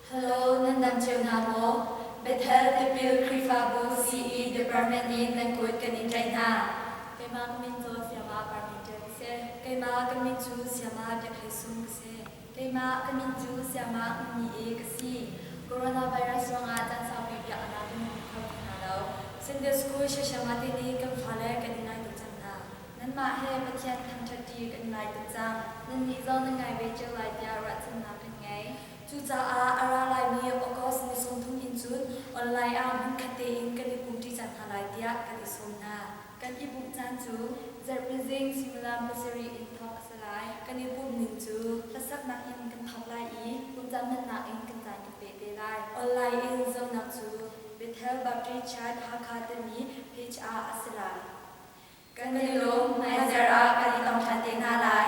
Hello, nan dam cio hna maw? Bethel Tipil Khrihfabu CE Department in nan kut kan in tlaih hna. Keimah ka min cu Siama Parmiter ka si. Keimah ka min cu Siama Biakhlei Sung ka si. Keimah ka min cu Siama Ngunni E ka si. Coronavirus ruangah caan saupi biaknak kan hmu kho ti hna lo. Sunday School Shashama te nih kan fale kan i ngai tuk cang hna. Nanmah he Pathian thangṭhatṭi kan i ngai tuk cang. Nannih zong nan ngai ve cio lai tiah ruahchannak kan ngei. Cucaah a ra laimi August ni 30 in cun online ah hmunkhat tein kan i pumṭi cang hna lai tiah kan i sawm hna. Kan i pumh caan cu zarhpi zing suimilam pasarih in thawk a si lai. Kan i pumh ning cu hlasaknak in kan thawk lai i pumh caan hmannak in kan caan kan peh te lai. Online in zohnak cu Bethel Baptist Church Hakha timi page ah a si lai. Kan i lawm, hmaizarh ah kan i tong ṭhan te hna lai.